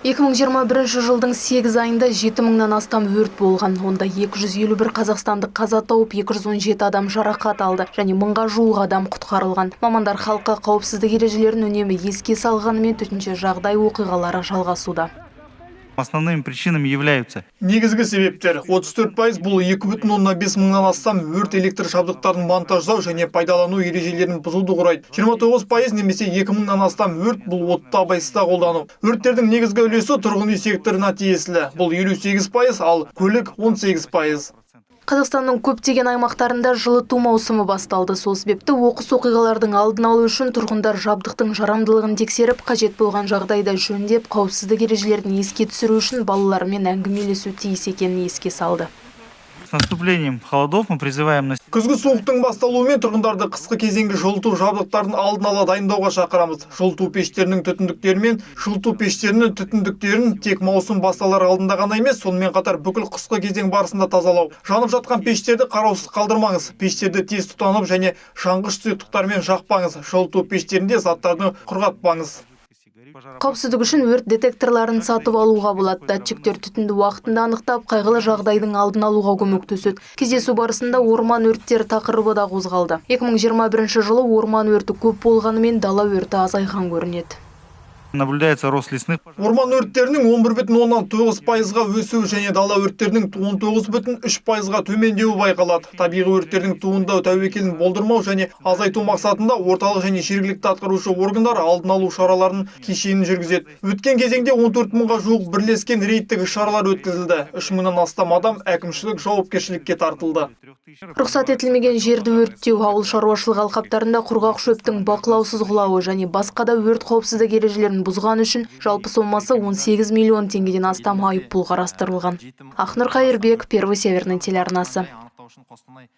2021 жылдың 8 айында 7 мыңнан астам өрт болған. Онда 251 қазақстандық қаза тауып, 217 адам жарақат алды және мыңға жуық адам құтқарылған. Мамандар халыққа қауіпсіздік ережелерін үнемі еске салғанымен, төтенше жағдай оқиғалары жалғасуда. Основными причинами являются Негізгі себептер: 34%, бұл 2,5 мыңнан астам өрт электр жабдықтарын монтаждау және пайдалану ережелерін бұзуды құрайды. 29%, немесе 2 мыңнан астам өрт, бұл отты абайсызда қолдану. Өрттердің негізгі үлесі тұрғын үй секторына тиесілі. Бұл 58%, ал көлік 18%. Қазақстанның көптеген аймақтарында жылыту маусымы басталды. Сол себепті оқыс оқиғалардың алдын алу үшін тұрғындар жабдықтың жарамдылығын тексеріп, қажет болған жағдайда жөндеп, қауіпсіздік ережелерін еске түсіру үшін балаларымен әңгімелесу тиіс екенін еске салды. С наступлением холодов мы призываем на Күзгі суықтың басталуымен тұрғындарды қысқы кезеңгі жылыту жабдықтарын алдын ала дайындауға шақырамыз. Жылыту пештерінің түтіндіктері мен жылыту пештерінің түтіндіктерін тек маусым басталар алдында ғана емес, сонымен қатар бүкіл қысқы кезең барысында тазалау. Жанып жатқан пештерді қараусыз қалдырмаңыз. Пештерді тез тұтанып және жанғыш сұйықтықтармен жақпаңыз. Жылыту пештерінде заттарды құрғатпаңыз. Қауіпсіздік үшін өрт детекторларын сатып алуға болады. Датчиктер түтінді уақытында анықтап, қайғылы жағдайдың алдын алуға көмектеседі. Кездесу барысында орман өрттері тақырыбы да қозғалды. 2021 жылы орман өрті көп болғанымен, дала өрті азайған көрінеді. Наблюдается рост лесных Орман өрттерінің 11,9%-ға өсуі және дала өрттерінің 19,3%-ға төмендеуі байқалады. Табиғи өрттердің туындау тәуекелін болдырмау және азайту мақсатында орталық және жергілікті атқарушы органдар алдын алу шараларын кешенін жүргізеді. Өткен кезеңде 14 мыңға жуық бірлескен рейдтік іс-шаралар өткізілді. 3 мыңнан астам адам әкімшілік жауапкершілікке тартылды. Рұқсат етілмеген жерді өрттеу, ауыл шаруашылығы алқаптарында құрғақ шөптің бақылаусыз құлауы және басқа да өрт қауіпсіздік ережелерін бұзған үшін жалпы сомасы 18 миллион теңгеден астам айыппұл қарастырылған. Ақнұр Қайырбек, Первый Северный телеарнасы. Анықтау үшін Қостанай